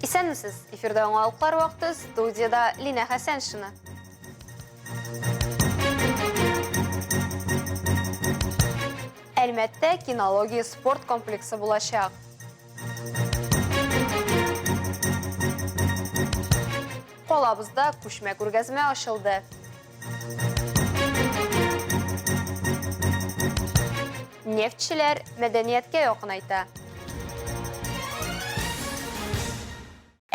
Исәнмесез! Эфирда яңалыклар вакыты, студиядә Линә Хәсәншина. Әлмәттә кинология спорт комплексы булачак. Калабызда күчмә күргәзмә ачылды. Нефтьчеләр мәдәнияткә якынайта.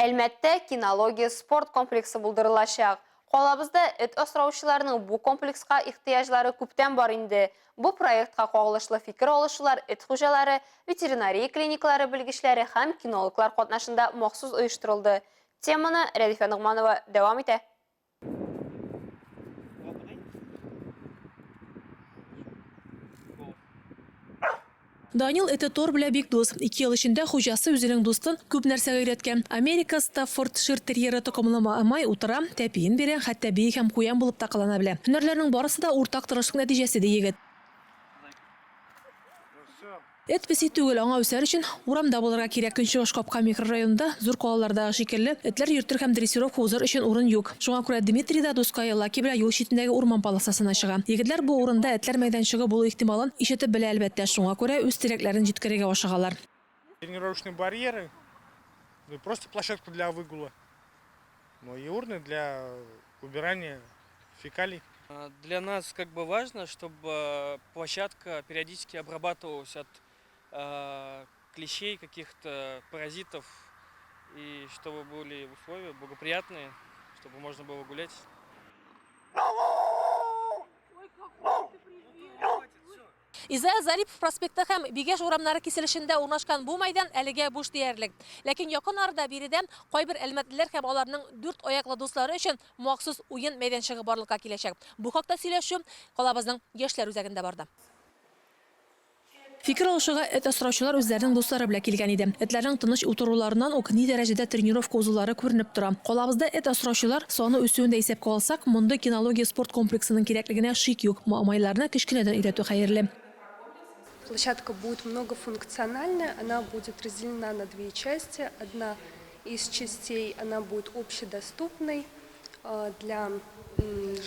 Әлмәттә кинология спорт комплексы булдырылачак. Калабызда эт асраучыларның бу комплекска ихтыяҗлары күптән бар инде. Бу проектка кагылышлы фикер алышулар эт хуҗалары, ветеринария клиникалары белгечләре һәм кинологлар катнашында махсус оештырылды. Теманы Рәдифә Ногманова дәвам итә. Данил эте Тор белән бик дус. Ике ел эчендә хуҗасы үзенең дустын күп нәрсәгә өйрәткән. Америка Стаффордшир терьеры токымлы маэмай утыра, тәпиен бирә, хәтта бии һәм куян булып та кылана белә. Һөнәрләрнең барысы да уртак тырышлык нәтиҗәсе, ди егет. Эт песи түгел, аңа үсәр өчен урамда булырга кирәк. Көнчыгыш Капка микрорайонында, зур калалардагы шикелле, этләр йөртер һәм дрессировка узыр өчен урын юк. Шуңа күрә Дмитрий да дускае Лаки белән юл читендәге урман полосасына чыга. Егетләр бу урында этләр мәйданчыгы булу ихтималын ишетеп белә, әлбәттә, шуңа күрә үз теләкләрен җиткерергә ашыгалар. Тренировочные барьеры, ну и просто площадка для выгула, но и урны для убирания фекалий. Для нас как бы важно, чтобы площадка периодически обрабатывалась от клещей, каких-то паразитов, и чтобы были условия благоприятные, чтобы можно было гулять. Изаил Зарипов проспекты һәм Бигәш урамнары киселешендә урнашкан бу мәйдан әлегә буш диярлек. Ләкин якын арада биредә кайбер әлмәтлеләр һәм аларның дүрт аяклы дуслары өчен махсус уен мәйданчыгы барлыкка киләчәк. Бу хакта сөйләшү калабызның Яшьләр үзәгендә барды. Фикер алышуга эт асраучылар үзләренең дуслары белән килгән иде. Этләрнең тыныч утыруларыннан ук ни дәрәҗәдә тренировка узулары күренеп тора. Калабызда эт асраучылар саны үсүен дә исәпкә алсак, мондый кинология-спорт комплексының кирәклегенә шик юк. Маэмайларны кечкенәдән өйрәтү хәерле. Площадка будет многофункциональная, она будет разделена на две части. Одна из частей, она будет общедоступной для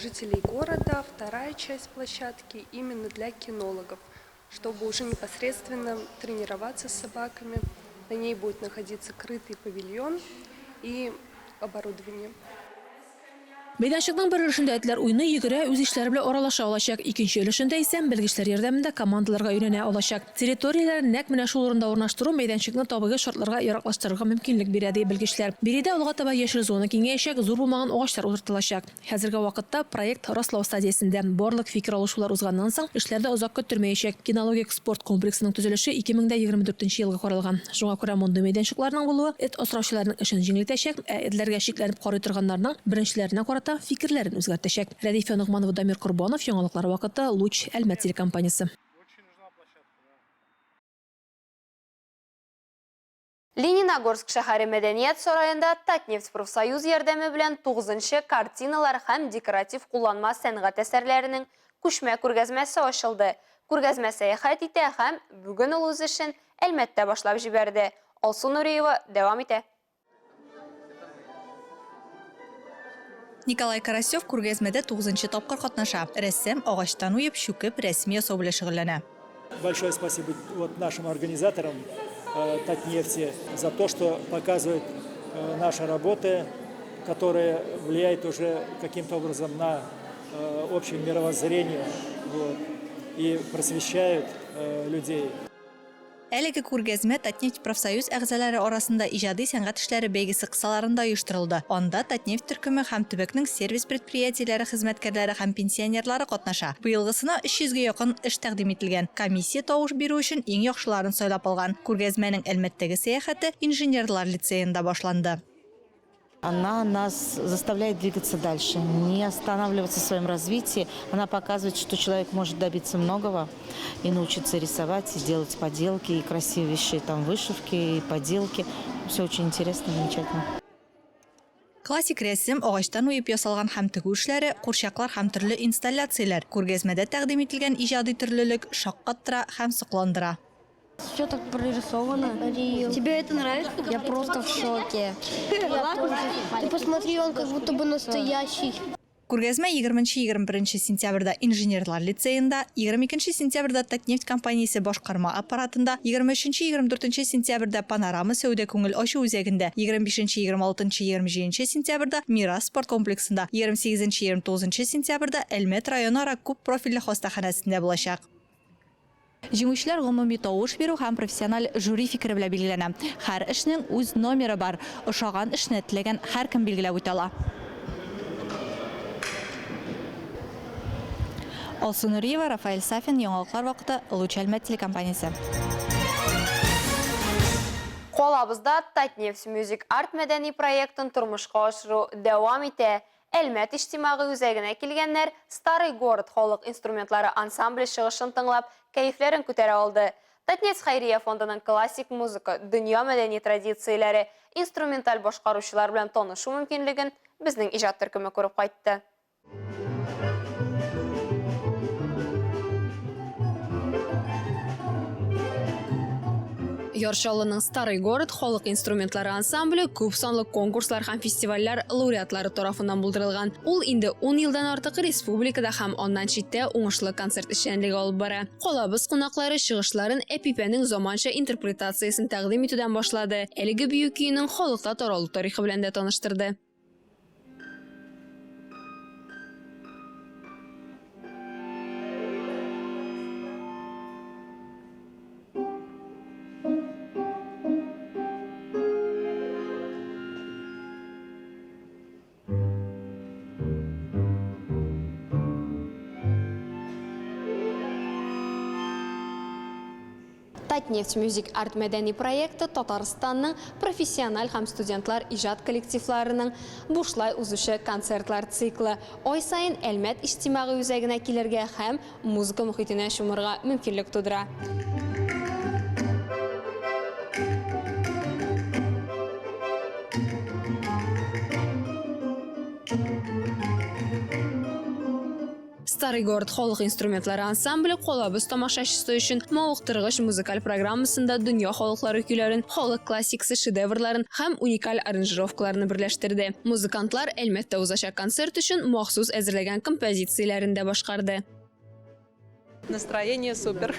жителей города, вторая часть площадки именно для кинологов, чтобы уже непосредственно тренироваться с собаками. На ней будет находиться крытый павильон и оборудование. Мәйданчыкның бер өлешендә этләр уйный, йөгерә, үз ишләре белән аралаша алачак. Икенче өлешендә исә белгечләр ярдәмендә командаларга өйрәнә алачак. Территорияләрен нәкъ менә шул урында урнаштыру мәйданчыкны табигый шартларга яраклаштырырга мөмкинлек бирә, ди белгечләр. Биредә алга таба яшел зона киңәячәк, зур булмаган агачлар утыртылачак. Хәзерге вакытта проект раслау стадиясендә. Барлык фикер алышулар узганнан соң, эшләр дә озак көттермәячәк. Кинологик спорт комплексының төзелеше 2024 нче елга каралган. Шуңа күрә мондый мәйданчыкларның булуы эт асраучыларның эшен җиңеләйтәчәк, ә этләргә шикләнеп карый торганнарның беренчеләренә карата фикерләрен үзгәртәчәк. Рәдифә Ногманова, Дамир Корбанов, Яңалыклар вакыты, Луч, Әлмәт телекомпаниясе. Лениногорск шәһәре Мәдәният сараенда Татнефть профсоюз ярдәме белән тугызынчы картиналар һәм декоратив-кулланма сәнгать әсәрләренең күчмә күргәзмәсе ачылды. Күргәзмә сәяхәт итә һәм бүген ул үз эшен Әлмәттә башлап җибәрде. Алсу Нуриева дәвам итә. Николай Карасев күргәзмәдә тугызынчы тапкыр катнаша. Рәссам агачтан уеп, чүкеп, рәсем ясау белән шөгыльләнә. Большое спасибо вот нашим организаторам э, Татнефти за то, что показывают э, наши работы, которые влияют уже каким-то образом на э, общее мировоззрение вот, и просвещают людей. Әлеге күргәзмә Татнефть профсоюз әгъзалары арасында иҗади сәнгать эшләре бәйгесе кысаларында оештырылды. Анда Татнефть төркеме һәм төбәкнең сервис предприятиеләре хезмәткәрләре һәм пенсионерлары катнаша. Быелгысына 300 гә якын эш тәкъдим ителгән. Комиссия тавыш бирү өчен иң яхшыларын сайлап алган. Күргәзмәнең Әлмәттәге сәяхәте Инженерлар лицеенда башланды. Она нас заставляет двигаться дальше, не останавливаться в своем развитии. Она показывает, что человек может добиться многого и научиться рисовать, и делать поделки, и красивейшие там вышивки, и поделки. Все очень интересно, замечательно. Классик рәсем, агачтан уеп ясалган һәм тегү эшләре, курчаклар һәм төрле инсталляцияләр, күргәзмәдә тәкъдим ителгән иҗади төрлелек шаккаттыра һәм сокландыра. Все так прорисовано. Тебе это нравится? Я просто в шоке. Ты посмотри, он как будто бы настоящий. Күргәзмә 20-21 сентябрьдә Инженерлар лицеенда, 22 сентябрьдә Татнефть компаниясе башкарма аппаратында, 23-24 сентябрьдә Панорама сәүдә-күңел ачу үзәгендә, 25, 26, 27 сентябрьдә Мирас спорт комплексында, 28-29 сентябрьдә Әлмәт районара күп профильле хастаханәсендә булачак. Җиңүчеләр гомуми тавыш бирү һәм профессиональ жюри фикере белән билгеләнә. Һәр эшнең үз номеры бар. Ошаган эшне теләгән һәркем билгеләп үтә ала. Алсу Нуриева, Рафаэль Сафин, Яңалыклар вакыты, Луч Әлмәт телекомпаниясе. Калабызда Татнефть Мюзик Арт мәдәни проектын тормышка ашыру дәвам итә. Әлмәт иҗтимагый үзәгенә килгәннәр Старый город халык инструментлары ансамбле чыгышын тыңлап, кәефләрен күтәрә алды. Татнефть хәйрия фондының классик музыка, дөнья мәдәни традицияләре, инструменталь башкаручылар белән танышу мөмкинлеген безнең иҗат төркеме күреп кайтты. Яр Чаллының Старый город халык инструментлары ансамбле күп санлы конкурслар һәм фестивальләр лауреатлары тарафыннан булдырылган. Ул инде 10 елдан артык республикада һәм аннан читтә уңышлы концерт эшчәнлеге алып бара. Калабыз кунаклары чыгышларын Әпипәнең заманча интерпретациясен тәкъдим итүдән башлады, әлеге бию көенең халыкта таралу тарихы белән дә таныштырды. Татнефть Music Art мәдәни проекты Татарстанның профессиональ һәм студентлар иҗат коллективларының бушлай узучы концертлар циклы. Ай саен Әлмәт иҗтимагый үзәгенә килергә һәм музыка мохитенә чумырга мөмкинлек тудыра. Старый город халык инструментлары ансамбле калабыз тамашачысы өчен мавыктыргыч музыкаль программасында дөнья халыклары көйләрен, халык классикасы шедеврларын һәм уникаль аранжировкаларны берләштерде. Музыкантлар Әлмәттә узачак концерт өчен махсус әзерләгән композицияләрен дә башкарды. Настроение супер.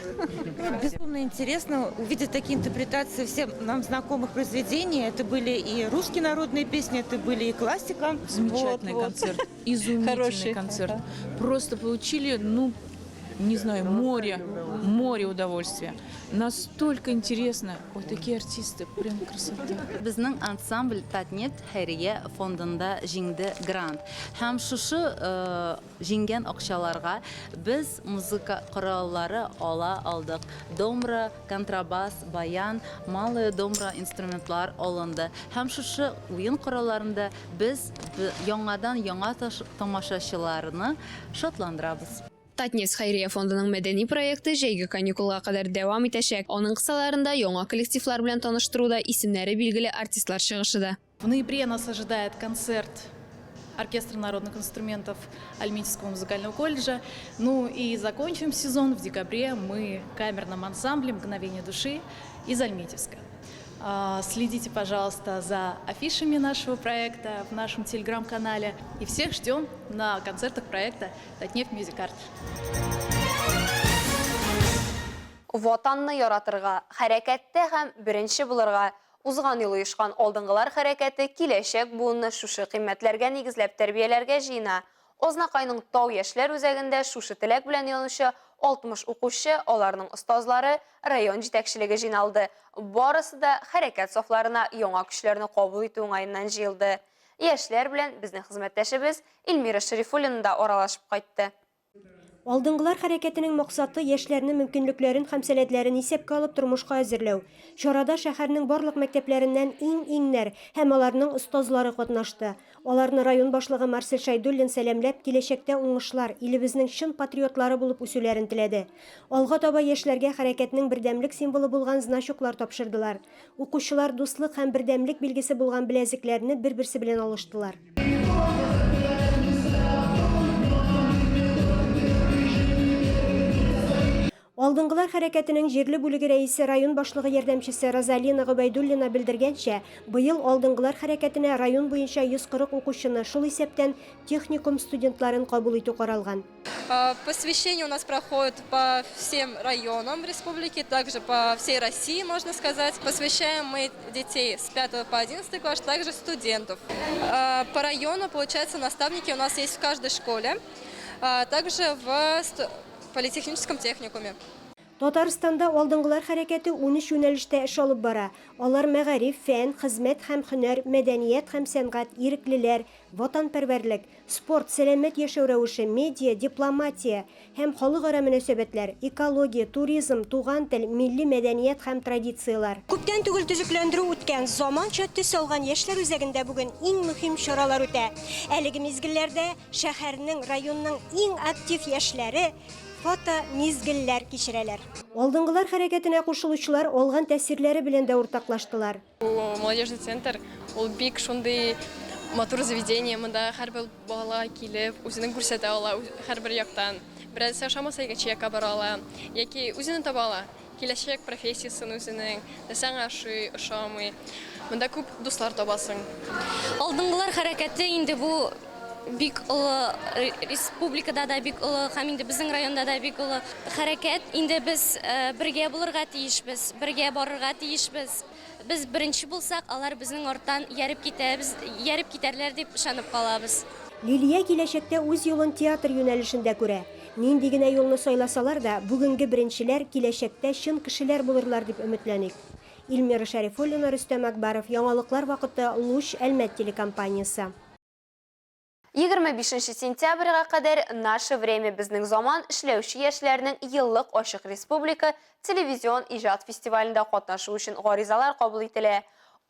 Безумно интересно увидеть такие интерпретации всем нам знакомых произведений. Это были и русские народные песни, это были и классика. Замечательный вот, концерт, вот. изумительный Хороший. концерт. Просто получили, ну, не знаю, море, море удовольствия. Настолько интересно. Ой, такие артисты, прям красота. Безнең ансамбль Татнефть хәйрия фондында җиңде грант. Һәм шушы э, Җиңгән акчаларга без музыка кораллары ала алдык. Домра, контрабас, баян, малая домра инструментлар алынды. Һәм шушы уен коралларында без яңадан-яңа тамашачыларны шатландырабыз. Татнефть хәйрия фондының мәдәни проекты җәйге каникулга кадәр дәвам итәчәк. Аның кысаларында яңа коллективлар белән таныштыру да, исемнәре билгеле артистлар чыгышы да. В ноябре нас ожидает концерт Оркестра народных инструментов Альметьевского музыкального колледжа. Ну и закончим сезон в декабре мы камерным ансамблем «Мгновение души» из Альметьевска. А, следите, пожалуйста, за афишами нашего проекта в нашем телеграм-канале. И всех ждем на концертах проекта «Татнефть Мьюзик Арт». Ватанны яратырга, хәрәкәттә һәм беренче булырга, Узган ел оешкан Алдынгылар хәрәкәте киләчәк буынны шушы кыйммәтләргә нигезләп тәрбияләргә җыена. Азнакайның Тау яшьләр үзәгендә шушы теләк белән янучы 60 укучы, аларның остазлары, район җитәкчелеге җыйналды. Барысы да хәрәкәт сафларына яңа көчләрне кабул итү уңаеннан җыелды. Яшьләр белән безнең хезмәттәшебез Эльмира Шәрифуллина да аралашып кайтты. Алдынгылар хәрәкәтенең максаты, яшьләрне мөмкинлекләрен һәм сәләтләрен исәпкә алып тормышка әзерләү. Чарада шәһәрнең барлык мәктәпләреннән иң-иңнәр һәм аларның остазлары катнашты. Аларны район башлыгы Марсель Шәйдуллин сәламләп, киләчәктә уңышлар, илебезнең чын патриотлары булып үсүләрен теләде. Алга таба яшьләргә хәрәкәтнең бердәмлек символы булган значоклар тапшырдылар. Укучылар дуслык һәм бердәмлек билгесе булган беләзекләрне бер-берсе белән алыштылар. Алдынгылар хәрәкәтенең җирле бүлеге рәисе, район башлыгы ярдәмчесе Розалина Гобәйдуллина белдергәнчә, быел Алдынгылар хәрәкәтенә район буенча 140 укучыны, шул исәптән техникум студентларын кабул итү каралган. Посвящение у нас проходит по всем районам республики, также по всей России, можно сказать. Посвящаем мы детей с 5 по 11 класс, также студентов. По району, получается, наставники у нас есть в каждой школе, также в политехническом техникуме. Татарстанда Алдынгылар хәрәкәте 13 юнәлештә эш алып бара. Алар мәгариф, фән, хезмәт һәм һөнәр, мәдәният һәм сәнгать, иреклеләр, ватанпәрвәрлек, спорт, сәламәт яшәү рәвеше, медиа, дипломатия һәм халыкара мөнәсәбәтләр, экология, туризм, туган тел, милли мәдәният һәм традицияләр. Күптән түгел төзекләндерү үткән, заманча төс алган Яшьләр үзәгендә бүген иң мөһим чаралар үтә. Әлеге мизгелләрдә Шәһәрнең, районның иң актив яшьләре фото-мизгелләр кичерәләр. Алдынгылар хәрәкәтенә кушылучылар алган тәэсирләре белән дә уртаклаштылар. Бу молодежный центр, ул бик шундый матур заведение, монда һәрбер бала килеп, үзенең күрсәтә ала, һәрбер яктан. Берәрсе ошамаса, икенче якка бара ала, яки үзенең таба ала. Киләчәк профессиясен үзенең, нәрсә аңа ошый, ошамый. Монда күп дуслар табасың. Алдынгылар хәрәкәте инде бу бик олы, республикада да бик олы һәм инде безнең районда да бик олы хәрәкәт. Инде без бергә булырга тиешбез, бергә барырга тиешбез. Без беренче булсак, алар безнең арттан ияреп китәбез, ияреп китәрләр дип ышанып калабыз. Лилия киләчәктә үз юлын театр юнәлешендә күрә. Нинди генә юлны сайласалар да, бүгенге беренчеләр киләчәктә чын кешеләр булырлар дип өметләник. Илмира Шәрифуллина, Рөстәм Акбаров, Яңалыклар вакыты, Луч, Әлмәт телекомпаниясе. 25 сентябрьгә кадәр Наше время безнең заман эшләүче яшьләрнең еллык ачык республика телевизион иҗат фестивалендә катнашу өчен гаризалар кабул ителә.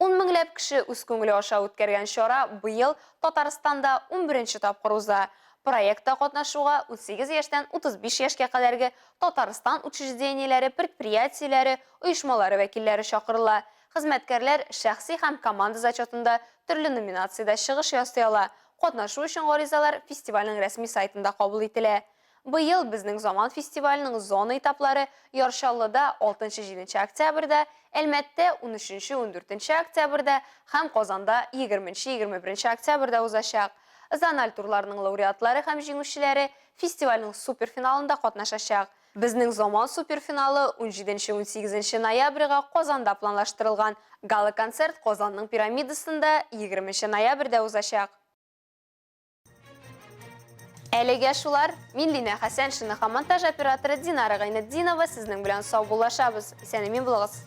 Ун меңләп кеше үз күңеле аша үткәргән чара быел Татарстанда унберенче тапкыр уза. Проектта катнашуга 18 яшьтән 35 яшькә кадәрге Татарстан учреждениеләре, предприятиеләре, оешмалары вәкилләре чакырыла. Хезмәткәрләр шәхси һәм команда зачетында төрле номинациядә чыгыш ясый ала. Катнашу өчен гаризалар фестивальнең рәсми сайтында кабул ителә. Быел Безнең заман фестиваленең зона этаплары Яр Чаллыда алтынчы-җиденче октябрьдә, Әлмәттә унөченче-ундүртенче октябрьдә һәм Казанда егерменче-егерме беренче октябрьдә узачак. Зональ турларның лауреатлары һәм җиңүчеләре фестивальнең суперфиналында катнашачак. Безнең заман суперфиналы унҗиденче-унсигезенче ноябрьгә Казанда планлаштырылган. Гала-концерт Казанның Пирамидасында егерменче ноябрьдә узачак. Әлегә шулар. Мин Линә Хәсәншина һәм монтаж операторы Динара Гайнетдинова сезнең белән саубуллашабыз. Исән-имин булыгыз.